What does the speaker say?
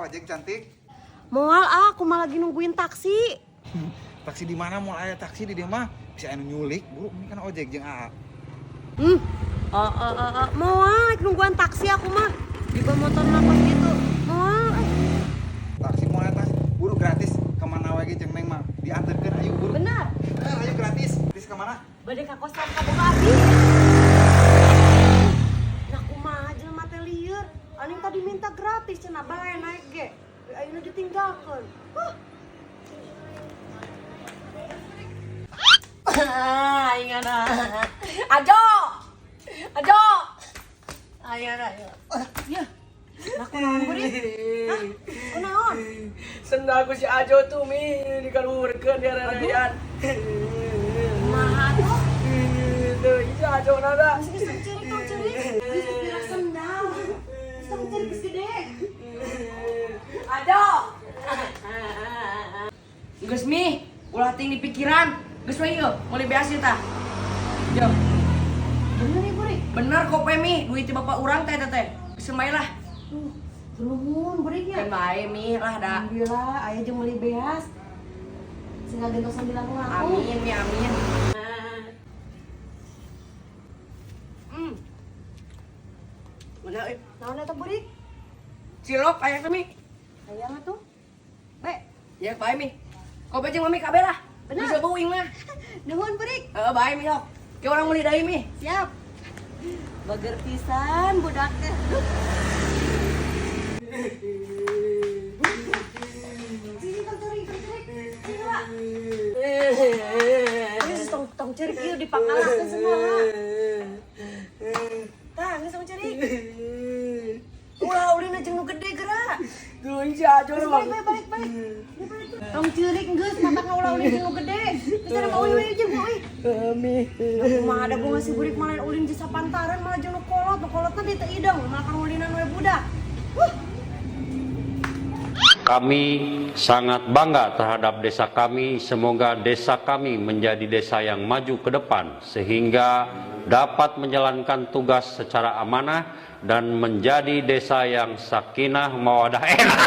ojek cantik. Moal ah, aku mah lagi nungguin taksi. Taksi di mana moal aya taksi di dieu mah? Bisa anu nyulik, buru ini kan ojek jeung AA. Hmm. Oh, oh, oh, oh. Moal rek nungguan taksi aku mah. Di bawah motor mah gitu. Moal. Ah. Taksi moal aya taksi, buru gratis kemana wae ge jeung Neng mah. Dianterkeun ayo buru. Benar. Benar, ayo gratis. Gratis kemana? Bade ka kosan ka boga abi. Nah kumaha jelema teh lieur. Aning tadi minta gratis cenah bae naik ge. Ayeuna ditinggalkeun. Huh. Aing ana. Ajo. Ajo. Aing ana. Ya. Nah kunaon burik? Hah? Kunaon? Sendal ku si Ajo tuh mi dikaluhurkeun dia rerean. Kumaha tuh? Tuh, si Ajo nada. Geus geus tong ceurik, tong ceurik. Geus pira sendal. Geus tong ceurik geus gede. Ajo. Geus mi, ulah ting di pikiran. Geus we ieu, meuli beas ieu tah. Yo, Bener nih burik. Bener kok mi, duit ti bapak urang teh teh teh. Geus bae lah. Duh, nuhun burik ya. Kan bae mi lah da. Alhamdulillah, aya jeung meuli beas. Sing ngagentosan dilaku-laku. Amin mi, amin. Bener, eh. Naon eta burik? Cilok aya teh mi. Hayang atuh. Bae. Ya bae mi. Kopi jeung mami kabeh lah. Bener. Bisa beuing mah. Nuhun burik. Heeh, bae mi sok. Ke orang meuli deui mi. Siap. Bager pisan budak teh. Duh. Sini tong ceurik, tong ceurik. Sini lah. Geus tong tong ceurik ieu dipangalakeun sendalna. Tah, geus tong ceurik. Ulah ulin jeung nu gede geura. Duh, si Ajo Geus mah. balik balik balik. Tong ceurik geus mata ulah ulin jeung nu gede. Geus ada mau uy jeung uy. Mi. Kumaha ada bunga si burik malah ulin jeung sapantaran malah jeung nu kolot, nu kolotna di teu ideng, malah kangulinan we budak. Huh. Kami sangat bangga terhadap desa kami. Semoga desa kami menjadi desa yang maju ke depan sehingga dapat menjalankan tugas secara amanah dan menjadi desa yang sakinah mawadah enak.